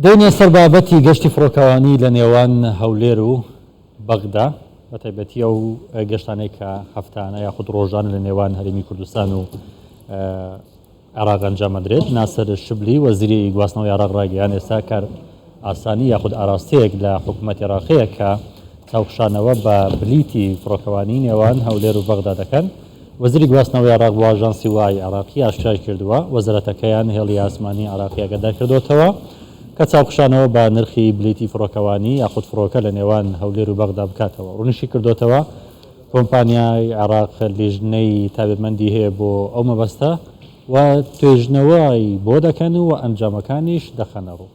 دێینە سەر بابەتی گەشتی فڕۆکەوانی لە نێوان هەولێر و بەغدا، بەتایبەتی ئەو گەشتانەی کە هەفتانە یاخود ڕۆژانە لە نێوان هەرێمی کوردستان و عێراق ئەنجام ئەدرێت. ناسر شبلی وەزیری گواستنەوەی عێراق ڕایگەیاند، ئێستا کار ئاسانی یاخود ئاراستەیەک لە حکوومەتی عێراق هەیە کە چاوخشانەوە بە بلیتی فڕۆکەوانی نێوان هەولێر و بەغدا دەکەن. وەزیری گواستنەوەی عێراق بۆ ئاژانسی وای عێراقی ئاشکرای کردووە، وەزارەتەکەیان هێڵی ئاسمانی عێراقی ئاگادار کردۆتەوە کە چاوخشانەوە بە نرخی بلیتی فڕۆکەوانی یاخود فڕۆکە لە نێوان هەولێر و بەغدا بکاتەوە. ڕوونیشی کردۆتەوە، کۆمپانیای عێراق لیژنەی تایبەتمەندی هەیە بۆ ئەو مەبەستە و توێژنەوەی بۆ دەکەن و ئەنجامەکانیش دەخەنەڕوو.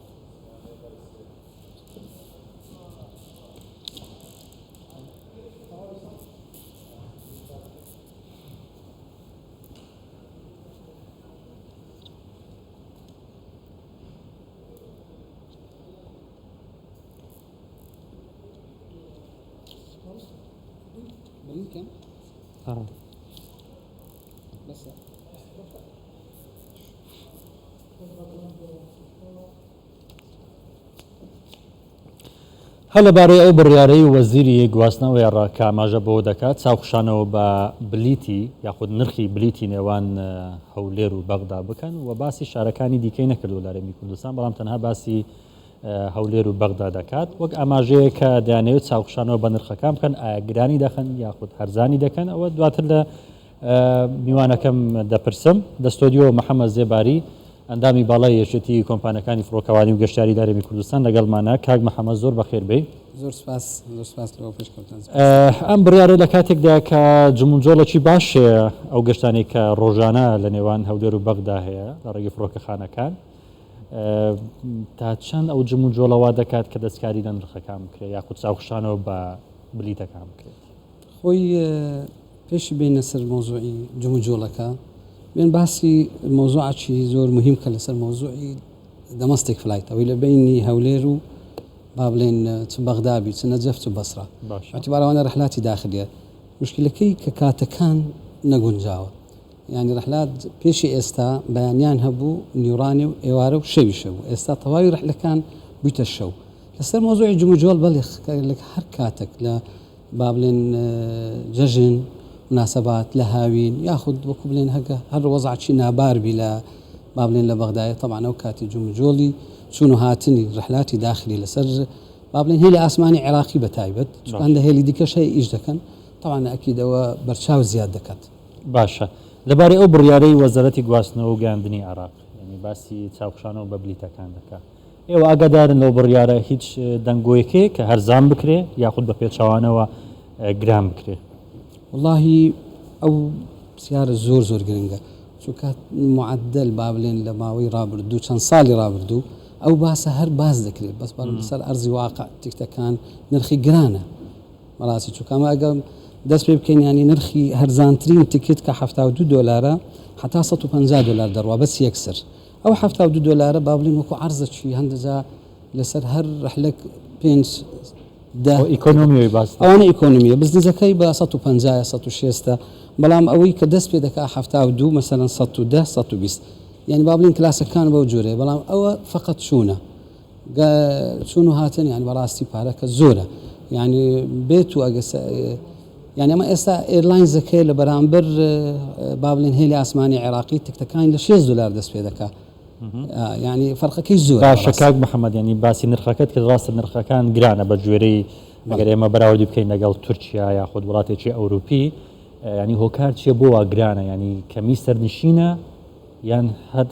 هەر لەبارەی ئەو بڕیارەی وەزیری گواستنەوەی عێراق کە ئاماژە بەوە دەکات چاوخشانەوە بە بلیتی یاخود نرخی بلیتی نێوان هەولێر و بەغدا بکەن و باسی شارەکانی دیکەی نەکردووە لە هەرێمی کوردستان بەڵام تەنها باسی هەولێر و بەغدا دەکات وەک ئاماژەیە کە دەیانەوێت چاوخشانەوە بە نرخەکان بکەن ئایا گرانی دەخەن یاخود هەرزانی دەکەن ئەوە دواتر لە میوانەکەم دەپرسم لە ستۆدیۆ محەممەد زێباری ئەندامی باڵای یەکێتی کۆمپانیاکانی فڕۆکەوانی و گەشتیاری لە هەرێمی کوردستان لەگەڵمانە. کاک محەممەد زۆر بەخێر بێی. زۆر سپاس، زۆر سپاس لەوە پێشکەوتان. ئەم بڕیارە لە کاتێکدا کە جموجۆڵێکی باش هەیە ئەو گەشتانەی کە ڕۆژانە لە نێوان هەولێر و بەغدا هەیە لە ڕێگەی فڕۆکەخانەکان تا چەند ئەو جموجۆڵە وا دەکات کە دەستکاری لە نرخەکان بکرێت یاخود چاوخشانەوە بە بلیتەکان بکرێت؟ خۆی پێشی بێینە سەر مەوزوعی جموجوڵەکە بێن باسی مەوزوعەکی زۆر مهم کە لەسەر مەوزوعی domestic flight ئەوەی لە بینی هەولێر و با بڵێن چ بەغدا بی چ نەجەف چ بەسرا اعتبار ئەوانە رحلاتی داخلیە مشکلەکەی کە کاتەکان نەگونجاوە یعنی رحلات پێشی ئێستا بەیانیان هەبوو نیوڕانێ و ئێوارە و شەوی شەبوو ئێستا تەواوی رحلەکان بوویتە شەو لەسەر مەوزوعی جموجۆڵ بەڵێ هەر کاتێک لە با بڵێن جەژن، مناسەبات، لە هاوین یاخود وەکو بڵێن هەگە هەر وەزعەکی نابار بی لە با بڵێن لە بەغدایە تەبعەن ئەو کاتی جموجۆڵی چوون و هاتنی رحلاتی داخلی لەسەر با بڵێن هێلی ئاسمانی عێراقی بە تایبەت چونکە هەندە هێلی دیکەش هەیە ئیش دەکەن تەبعەن ئەکید ئەوە بەرچاو زیاد دەکات. باشە لەبارەی ئەو بڕیارەی وەزارەتی گواستنەوە و گەیاندنی عێراق یانی باسی چاوخشانەوە بە بلیتەکان دەکا ئێوە ئاگادارن لەو بڕیارە هیچ دەنگۆیەک هەیە کە هەرزان بکرێ یاخود بە پێچەوانەوە گران بکرێ؟ وەڵاهی ئەو پرسیارە زۆر زۆر گرنگە چونکە معدل با بلێن لە ماوەی ڕابردوو چەند ساڵی ڕابردوو ئەو باسە هەر باس دەکرێت بەس بەڵام لەسەر ئەرزی واقع تیکتەکان نرخی گرانە بەڕاستی چونکە ئەمە ئەگەر دەست پێ بکەین ینی نرخی هەرزانترین تکت کە 72 دۆلارە حتا 150 دۆلار دەڕوا بەس یەکسەر ئەو 72 دۆلارە با بڵێین وەکو عەرزە چی هەندە جا لەسەر هەر رحلەک پێنج دە ئیکۆنۆمیەوەی باس ئەوانە ئیکۆنۆمیە بزنزەکەی بە 150 160 بەڵام ئەوەی کە دەست پێ دەکا 72 مەسەلەن 110 120 یعنی با بڵێین کلاسەکان بەو جۆرەیە بەڵام ئەوە فقط چوونە چوون و هاتن یعنی بەڕاستی پارەکە زۆرە یعنی بێت و ئەگە یعنی ئەمە ئێستا airlines ەکەی لە بەرامبەر با بڵێن هێلی ئاسمانی عێراقی تکتەکانی لە 6 دلار دەست پێ دەکا یعنی فەرقەکەی زۆر باشە کاک محەممەد ینی باسی نرخەکەت کرد ڕاستە نرخەکان گرانە بە گوێرەی ئەگەر ئێمە بەراوردی بکەین لەگەڵ تورکیا یاخود وڵاتێکی ئەوروپی ینی هۆکار چییە بۆ وا گرانە ینی کەمی سەرنشینە یان هەر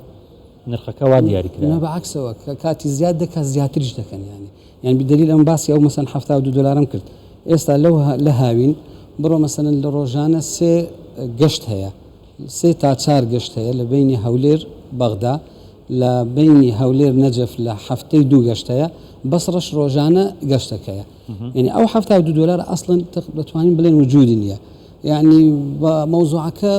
نرخەکە وا دیاری کراوە؟ نا بە عەکسەوە کە کاتی زیاد دەکات زیاتریش دەکەن یانی یانی بدەلیل ئەم باسی ئەو مەسەن 72 دۆلارم کرد ئێستا لەو لە هاوین بڕۆ مەسەن لە ڕۆژانە سێ گەشت هەیە سێ تا چار گەشت هەیە لە بینی هەولێر بەغدا لە بینی هەولێر نەجەف لە هەفتەی دوو گەشت هەیە بەسڕەش ڕۆژانە گەشتەکەیە یعنی ئەو 72 دۆلار ئەسڵەن دەتوانین بڵێن وجودی نییە یەعنی بە مەوزوعەکە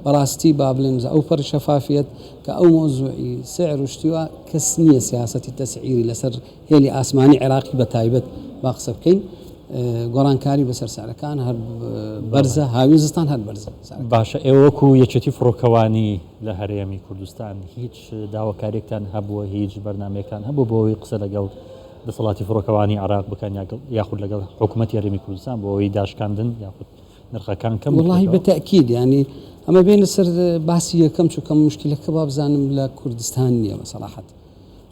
بەڕاستی با بڵێم ئەو پەڕی شەفافیەت کە ئەو مەوزوعی سعر و شتی وا کەس نییە سیاسەتی تەسعیری لەسەر هێلی ئاسمانی عێراقی بە تایبەت با قسە بکەین. گۆڕانکاری بەسەر سعرەکان هەر بەرزە هاوین زستان هەر بەرزە. باشە ئێوە وەکو یەکێتی فڕۆکەوانی لە هەرێمی کوردستان هیچ داواکاریەکتان هەبووە هیچ بەرنمەیەکتان هەبوو بۆ ئەوەی قسە لەگەڵ دەسەڵاتی فڕۆکەوانی عراق بکەن یاخود لەگەڵ حکوومەتی هەرێمی کوردستان بۆ ئەوەی داشکاندن یاخود نرخەکان کەم وڵی بەتەکید ینی ئەمە بێن لەسەر باسی یەکەم چونکە مشکلەکە وابزانم لە کوردستان نییە بە سەڵاحەت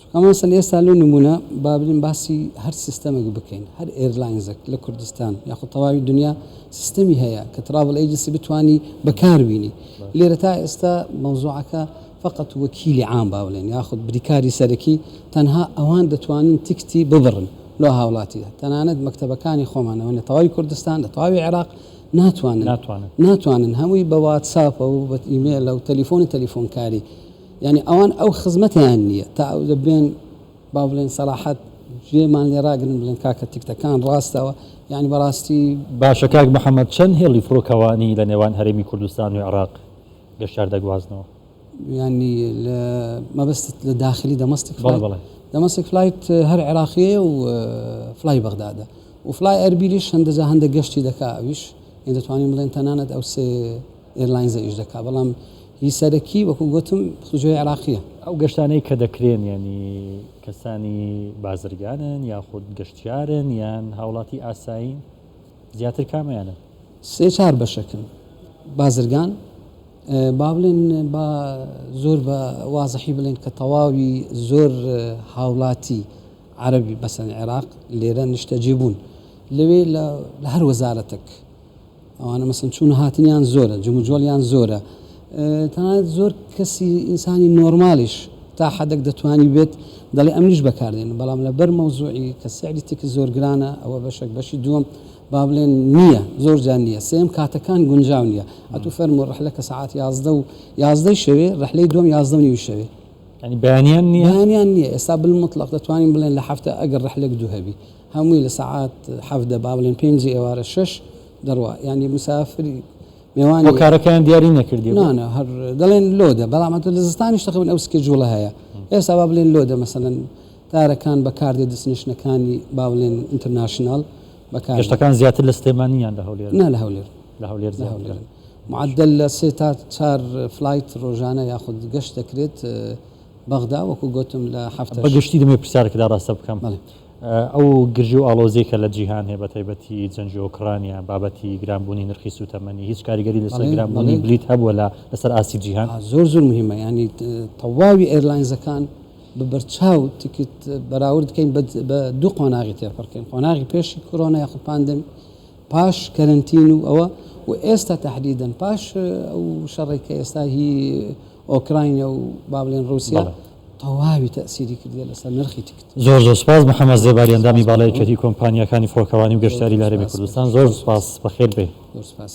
چونکە مەسەن ئێستا لۆ نمونە با بلین باسی هەر سیستەمێک بکەین هەر airlines ێک لە کوردستان یاخود تەواوی دنیا سیستەمی هەیە کە travel agency بتانی بەکاربینی لێرە تا ئێستا مەوزوعەکە فقط وەکیلی عام با بڵێن یاخود بریکاری سەرەکی تەنها ئەوان دەتوانن تیکتی ببڕن لۆ هاوڵاتی تەنانەت مەکتەبەکانی خۆمانەوە لە تەواوی کوردستان لە تەواوی عێراق ناتوانن ناتوانن هەمووی بە واتساپە و بە ئیمێلە و تەلیفۆن و تەلیفۆنکاری یعنی ئەوان ئەو خزمەتیان نییە تا ئەو دەبێن با بڵێن سەراحەت جێمان لێ ڕاگرن بڵێن کاکە تیکتەکان ڕاستەوە یعنی بەڕاستی. باشە کاک محەمەد چەند هێڵی فڕۆکەوانی لە نێوان هەرێمی کوردستان و عێراق گەشتیار دەگوازنەوە؟ یانی لە مەبەستت لە داخلی domestic flight؟ بەڵێ domestic flight هەر عێراقیە و فلای بەغدادە و فلای ئەربیلیش هەندەجا هەندە گەشتی دەکا ئەویش یان دەتوانین بڵێن تەنانەت ئەو سێ airlines ە ئیش دەکا بەڵام هی سەرەکی وەکو گوتم خزوجەی عێراقیە. ئەو گەشتانەی کە دەکرێن یانی کەسانی بازرگانن یاخود گەشتیارن یان هاوڵاتی ئاسایین زیاتر کامەیانن؟ سێ چار بەشەکن بازرگان با بڵێن با زۆر بە وازحی بڵێن کە تەواوی زۆر هاوڵاتی عەرەبی مەسەن عێراق لێرە نیشتەجێ بوون لەوێ لە هەر وەزارەتێک ئەوانە مەسەن چوون هاتنیان زۆرە جموجۆڵیان زۆرە تەنانەت زۆر کەسی ئینسانی نۆرمالیش تا حەدەک دەتوانی بێت دەڵێ ئەمنیش بەکاردێنم بەڵام لەبەر مەوزوعی کە سعری تیکت زۆر گرانە ئەوە بەشێک بەشی دووەم با بڵێن نییە زۆر جار نییە سێم کاتەکان گونجاو نییە ئەتوو فەرموو ڕەحلەکە سەعات 11 و 11 شەوێ ڕەحلەی دووەم 11 و نیوی شەوێ یعنی بەیانیان نییە بەیانیان نییە ئێستا بالمطلق دەتوانین بڵێن لە هەفتە ئەگەر ڕەحلێک دوو هەبی هەمووی لە سەعات حەڤدە با بڵێن پێنجی ئێوارە شەش دەڕوا یعنی مسافری میوانی هۆکارەکەیان دیاری نەکردی نا نا هەر دەڵێن load ە بەڵام ئەتۆ لە زستانیش تەقریبا ئەو schedule ە هەیە ئێستا با بڵێن load ە مەسەلەن تارەکان بەکاردێ destination ەکانی با بڵێن international بەکار گەشتەکان زیاتر لە سلێمانی یان لە هەولێر؟ نا لە هەولێر. لە هەولێر زیاترە. معدل لە سێ تا چار flight ڕۆژانە یاخود گەشت دەکرێت بەغدا وەکو گۆتم لە هەفتەش. بە گشتی دەمەوێت پرسیارێکت ئاراستە بکەم. بەڵێ. ئەو گرژی و ئاڵۆزیەی کە لە جیهان هەیە بە تایبەتی جەنگی ئۆکرانیا، بابەتی گرانبوونی نرخی سووتەمەنی هیچ کاریگەری لەسەر گرانبوونی بلیت هەبووە لە لەسەر ئاستی جیهان؟ زۆر زۆر مهمە یانی تەواوی airlines ەکان بە بەرچاو تیکت بەراورد کەین بە دوو قۆناغی تێپەڕکەین قۆناغی پێشی کۆرۆنا یاخود pandemic پاش کەرەنتین و ئەوە و ئێستا تەحدیدەن پاش ئەو شەڕێک کە ئێستا هی ئۆکراینە و با بڵێن ڕووسیا تەواوی تەسیری کردیە لەسەر نرخی تکت. زۆر زۆر سوپاس محەمەد زێباری ئەندامی باڵای یەکێتی کۆمپانیاکانی فڕۆکەوانی و گەشتیاری لە هەرێمی کوردستان زۆر سوپاس بەخێر بێی. زۆر سوپاس.